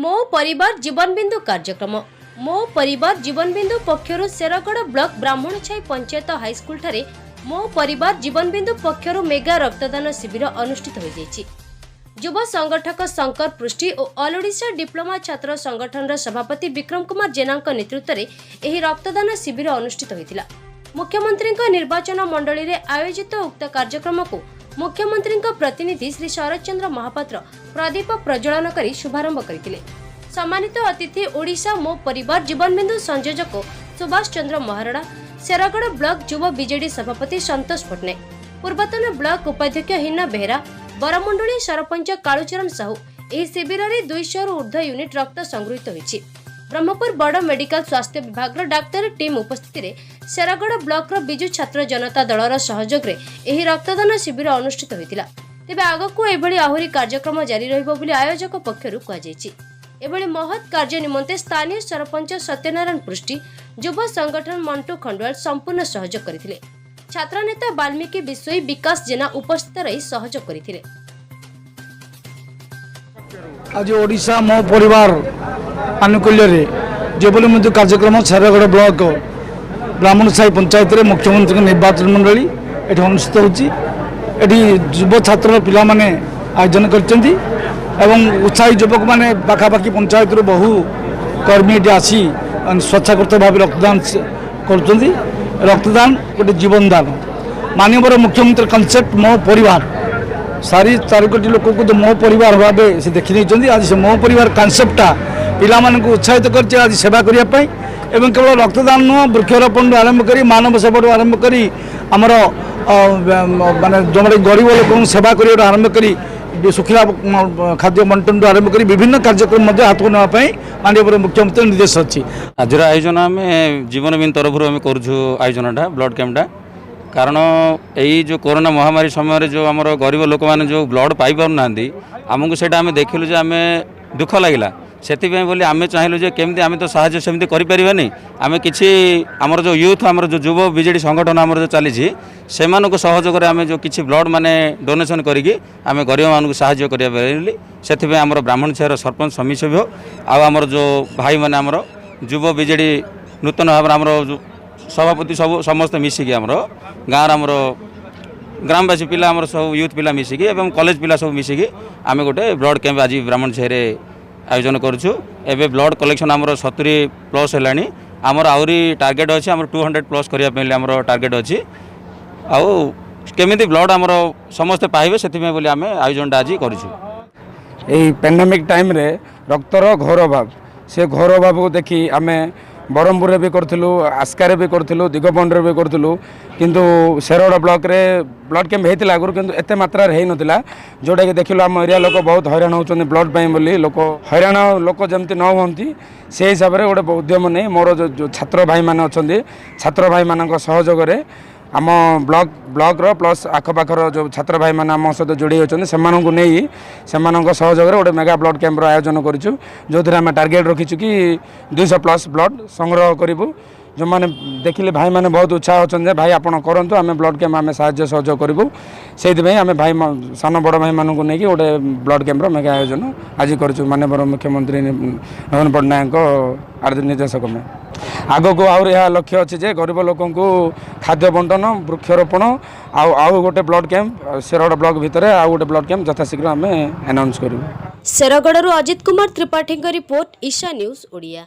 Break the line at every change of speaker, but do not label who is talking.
ମୋ ପରିବାର ଜୀବନବିନ୍ଦୁ କାର୍ଯ୍ୟକ୍ରମ। ମୋ ପରିବାର ଜୀବନବିନ୍ଦୁ ପକ୍ଷରୁ ଶେରଗଡ଼ ବ୍ଲକ ବ୍ରାହ୍ମଣଛାଇ ପଞ୍ଚାୟତ ହାଇସ୍କୁଲଠାରେ ମୋ ପରିବାର ଜୀବନବିନ୍ଦୁ ପକ୍ଷରୁ ମେଗା ରକ୍ତଦାନ ଶିବିର ଅନୁଷ୍ଠିତ ହୋଇଯାଇଛି। ଯୁବ ସଂଗଠକ ଶଙ୍କର ପୃଷ୍ଟି ଓ ଅଲ୍ ଓଡ଼ିଶା ଡିପ୍ଲୋମା ଛାତ୍ର ସଂଗଠନର ସଭାପତି ବିକ୍ରମ କୁମାର ଜେନାଙ୍କ ନେତୃତ୍ୱରେ ଏହି ରକ୍ତଦାନ ଶିବିର ଅନୁଷ୍ଠିତ ହୋଇଥିଲା। ମୁଖ୍ୟମନ୍ତ୍ରୀଙ୍କ ନିର୍ବାଚନ ମଣ୍ଡଳୀରେ ଆୟୋଜିତ ଉକ୍ତ କାର୍ଯ୍ୟକ୍ରମକୁ ମୁଖ୍ୟମନ୍ତ୍ରୀଙ୍କ ପ୍ରତିନିଧି ଶ୍ରୀ ଶରତ ଚନ୍ଦ୍ର ମହାପାତ୍ର ପ୍ରଦୀପ ପ୍ରଜ୍ୱଳନ କରି ଶୁଭାରମ୍ଭ କରିଥିଲେ। ସମ୍ମାନିତ ଅତିଥି ଓଡ଼ିଶା ମୋ ପରିବାର ଜୀବନବିନ୍ଦୁ ସଂଯୋଜକ ସୁଭାଷ ଚନ୍ଦ୍ର ମହାରଣା, ଶେରଗଡ଼ ବ୍ଲକ ଯୁବ ବିଜେଡି ସଭାପତି ସନ୍ତୋଷ ପଟ୍ଟନାୟକ, ପୂର୍ବତନ ବ୍ଲକ ଉପାଧ୍ୟକ୍ଷ ହିନା ବେହେରା, ବରମୁଣ୍ଡୁଳି ସରପଞ୍ଚ କାଳୁଚରଣ ସାହୁ। ଏହି ଶିବିରରେ 200ରୁ ଉର୍ଦ୍ଧ୍ୱ ୟୁନିଟ୍ ରକ୍ତ ସଂଗୃହୀତ ହୋଇଛି। ବ୍ରହ୍ମପୁର ବଡ଼ ମେଡିକାଲ ସ୍ୱାସ୍ଥ୍ୟ ବିଭାଗର ଡାକ୍ତରୀ ଟିମ୍ ଉପସ୍ଥିତିରେ ଶେରଗଡ଼ ବ୍ଲକର ବିଜୁ ଛାତ୍ର ଜନତା ଦଳର ସହଯୋଗରେ ଏହି ରକ୍ତଦାନ ଶିବିର ଅନୁଷ୍ଠିତ ହୋଇଥିଲା। ତେବେ ଆଗକୁ ଏଭଳି ଆହୁରି କାର୍ଯ୍ୟକ୍ରମ ଜାରି ରହିବ ବୋଲି ଆୟୋଜକ ପକ୍ଷରୁ କୁହାଯାଇଛି। ଏଭଳି ମହତ୍ କାର୍ଯ୍ୟ ନିମନ୍ତେ ସ୍ଥାନୀୟ ସରପଞ୍ଚ ସତ୍ୟନାରାୟଣ ପୃଷ୍ଟି, ଯୁବ ସଂଗଠନ ମଣ୍ଟୁ ଖଣ୍ଡୁଆଳ ସମ୍ପୂର୍ଣ୍ଣ ସହଯୋଗ କରିଥିଲେ। ଛାତ୍ରନେତା ବାଲ୍ମୀକି ବିଷୋୟୀ, ବିକାଶ ଜେନା ଉପସ୍ଥିତ ରହି ସହଯୋଗ କରିଥିଲେ।
ଆଜି ଓଡ଼ିଶା ମୋ ପରିବାର ଆନୁକୂଲ୍ୟରେ ଯେଭଳି ମଧ୍ୟ କାର୍ଯ୍ୟକ୍ରମ ଶେରଗଡ଼ ବ୍ଲକ ବ୍ରାହ୍ମଣସାହି ପଞ୍ଚାୟତରେ ମୁଖ୍ୟମନ୍ତ୍ରୀଙ୍କ ନିର୍ବାଚନ ମଣ୍ଡଳୀ ଏଠି ଅନୁଷ୍ଠିତ ହେଉଛି। ଏଠି ଯୁବ ଛାତ୍ର ପିଲାମାନେ ଆୟୋଜନ କରିଛନ୍ତି ଏବଂ ଉତ୍ସାହୀ ଯୁବକମାନେ ପାଖାପାଖି ପଞ୍ଚାୟତରୁ ବହୁ କର୍ମୀ ଏଠି ଆସି ସ୍ୱେଚ୍ଛାକୃତ ଭାବେ ରକ୍ତଦାନ କରୁଛନ୍ତି। ରକ୍ତଦାନ ଗୋଟେ ଜୀବନଦାନ। ମାନ୍ୟବର ମୁଖ୍ୟମନ୍ତ୍ରୀ କନସେପ୍ଟ ମୋ ପରିବାର, 4.5 କୋଟି ଲୋକଙ୍କୁ ତ ମୋ ପରିବାର ଭାବେ ସେ ଦେଖି ନେଇଛନ୍ତି। ଆଜି ସେ ମୋ ପରିବାର କନସେପ୍ଟଟା ପିଲାମାନଙ୍କୁ ଉତ୍ସାହିତ କରିଛି ଆଜି ସେବା କରିବା ପାଇଁ। ଏବଂ କେବଳ ରକ୍ତଦାନ ନୁହଁ, ବୃକ୍ଷରୋପଣରୁ ଆରମ୍ଭ କରି, ମାନବ ସେବାଠୁ ଆରମ୍ଭ କରି, ଆମର ମାନେ ଯେଉଁମାନେ ଗରିବ ଲୋକଙ୍କୁ ସେବା କରିବାଠୁ ଆରମ୍ଭ କରି, ଶୁଖିଲା ଖାଦ୍ୟ ବଣ୍ଟନଠୁ ଆରମ୍ଭ କରି ବିଭିନ୍ନ କାର୍ଯ୍ୟକ୍ରମ ମଧ୍ୟ ହାତକୁ ନେବା ପାଇଁ ମାନ୍ୟବର ମୁଖ୍ୟମନ୍ତ୍ରୀ ନିର୍ଦ୍ଦେଶ ଅଛି।
ଆଜିର ଆୟୋଜନ ଆମେ ଜୀବନବିନ୍ଦୁ ତରଫରୁ ଆମେ କରୁଛୁ ଆୟୋଜନଟା, ବ୍ଲଡ଼ କ୍ୟାମ୍ପଟା। କାରଣ ଏଇ ଯେଉଁ କରୋନା ମହାମାରୀ ସମୟରେ ଯେଉଁ ଆମର ଗରିବ ଲୋକମାନେ ଯେଉଁ ବ୍ଲଡ଼ ପାଇପାରୁନାହାନ୍ତି, ଆମକୁ ସେଇଟା ଆମେ ଦେଖିଲୁ ଯେ ଆମେ ଦୁଃଖ ଲାଗିଲା। ସେଥିପାଇଁ ବୋଲି ଆମେ ଚାହିଁଲୁ ଯେ କେମିତି ଆମେ ତ ସାହାଯ୍ୟ ସେମିତି କରିପାରିବାନି, ଆମେ କିଛି ଆମର ଯେଉଁ ୟୁଥ୍, ଆମର ଯେଉଁ ଯୁବ ବିଜେଡ଼ି ସଂଗଠନ ଆମର ଯେଉଁ ଚାଲିଛି, ସେମାନଙ୍କ ସହଯୋଗରେ ଆମେ ଯେଉଁ କିଛି ବ୍ଲଡ଼ ମାନେ ଡୋନେସନ୍ କରିକି ଆମେ ଗରିବମାନଙ୍କୁ ସାହାଯ୍ୟ କରିବା ବୋଲି। ସେଥିପାଇଁ ଆମର ବ୍ରାହ୍ମଣଛାଇର ସରପଞ୍ଚ, ସମିତି ସଭ୍ୟ ଆଉ ଆମର ଯେଉଁ ଭାଇମାନେ, ଆମର ଯୁବ ବିଜେଡ଼ି ନୂତନ ଭାବରେ ଆମର ଯେଉଁ ସଭାପତି, ସବୁ ସମସ୍ତେ ମିଶିକି ଆମର ଗାଁର ଆମର ଗ୍ରାମବାସୀ ପିଲା, ଆମର ସବୁ ୟୁଥ୍ ପିଲା ମିଶିକି ଏବଂ କଲେଜ ପିଲା ସବୁ ମିଶିକି ଆମେ ଗୋଟେ ବ୍ଲଡ଼ କ୍ୟାମ୍ପ ଆଜି ବ୍ରାହ୍ମଣଛାଇରେ ଆୟୋଜନ କରୁଛୁ। ଏବେ ବ୍ଲଡ଼ କଲେକ୍ସନ୍ ଆମର 70 ପ୍ଲସ୍ ହେଲାଣି। ଆମର ଆହୁରି ଟାର୍ଗେଟ୍ ଅଛି, ଆମର 200 ପ୍ଲସ୍ କରିବା ପାଇଁ ଆମର ଟାର୍ଗେଟ୍ ଅଛି। ଆଉ କେମିତି ବ୍ଲଡ଼ ଆମର ସମସ୍ତେ ପାଇବେ, ସେଥିପାଇଁ ବୋଲି ଆମେ ଆୟୋଜନଟା ଆଜି କରିଛୁ।
ଏଇ ପ୍ୟାଣ୍ଡେମିକ୍ ଟାଇମ୍ରେ ରକ୍ତର ଘୋର ଅଭାବ। ସେ ଘୋର ଅଭାବକୁ ଦେଖି ଆମେ ବ୍ରହ୍ମପୁରରେ ବି କରିଥିଲୁ, ଆସ୍କାରେ ବି କରିଥିଲୁ, ଦିଗପହଣ୍ଡିରେ ବି କରିଥିଲୁ। କିନ୍ତୁ ଶେରଗଡ଼ ବ୍ଲକରେ ବ୍ଲଡ଼ କ୍ୟାମ୍ପ ହେଇଥିଲା ଆଗରୁ, କିନ୍ତୁ ଏତେ ମାତ୍ରାରେ ହେଇନଥିଲା। ଯେଉଁଟାକି ଦେଖିଲୁ ଆମ ଏରିଆ ଲୋକ ବହୁତ ହଇରାଣ ହେଉଛନ୍ତି ବ୍ଲଡ଼ ପାଇଁ ବୋଲି। ଲୋକ ହଇରାଣ ଲୋକ ଯେମିତି ନ ହୁଅନ୍ତି, ସେଇ ହିସାବରେ ଗୋଟେ ଉଦ୍ୟମ ନେଇ ମୋର ଯେଉଁ ଛାତ୍ର ଭାଇମାନେ ଅଛନ୍ତି, ଛାତ୍ର ଭାଇମାନଙ୍କ ସହଯୋଗରେ ଆମ ବ୍ଲକର ପ୍ଲସ୍ ଆଖପାଖର ଯେଉଁ ଛାତ୍ର ଭାଇମାନେ ଆମ ସହିତ ଯୋଡ଼ି ଅଛନ୍ତି, ସେମାନଙ୍କୁ ନେଇ ସେମାନଙ୍କ ସହଯୋଗରେ ଗୋଟେ ମେଗା ବ୍ଲଡ଼ କ୍ୟାମ୍ପର ଆୟୋଜନ କରିଛୁ, ଯେଉଁଥିରେ ଆମେ ଟାର୍ଗେଟ୍ ରଖିଛୁ କି 200 ପ୍ଲସ୍ ବ୍ଲଡ଼ ସଂଗ୍ରହ କରିବୁ। ଯେଉଁମାନେ ଦେଖିଲେ ଭାଇମାନେ ବହୁତ ଉତ୍ସାହ ଅଛନ୍ତି ଯେ ଭାଇ, ଆପଣ କରନ୍ତୁ, ଆମେ ବ୍ଲଡ଼ କ୍ୟାମ୍ପ ଆମେ ସାହାଯ୍ୟ ସହଯୋଗ କରିବୁ। ସେଇଥିପାଇଁ ଆମେ ଭାଇ, ସାନ ବଡ଼ ଭାଇମାନଙ୍କୁ ନେଇକି ଗୋଟେ ବ୍ଲଡ଼ କ୍ୟାମ୍ପର ମେଗା ଆୟୋଜନ ଆଜି କରିଛୁ, ମାନ୍ୟବର ମୁଖ୍ୟମନ୍ତ୍ରୀ ନବୀନ ପଟ୍ଟନାୟକଙ୍କ ନିର୍ଦ୍ଦେଶ କ୍ରମେ। ଆଗକୁ ଆହୁରି ଏହା ଲକ୍ଷ୍ୟ ଅଛି ଯେ ଗରିବ ଲୋକଙ୍କୁ ଖାଦ୍ୟ ବଣ୍ଟନ, ବୃକ୍ଷରୋପଣ ଆଉ ଗୋଟେ ବ୍ଲଡ଼ କ୍ୟାମ୍ପ, ଶେରଗଡ଼ ବ୍ଲକ ଭିତରେ ଆଉ ଗୋଟେ ବ୍ଲଡ଼ କ୍ୟାମ୍ପ ଯଥାଶୀଘ୍ର ଆମେ ଆନାଉନ୍ସ କରିବୁ।
ଶେରଗଡ଼ରୁ ଅଜିତ କୁମାର ତ୍ରିପାଠୀଙ୍କ ରିପୋର୍ଟ, ଇଶା ନ୍ୟୁଜ୍ ଓଡ଼ିଆ।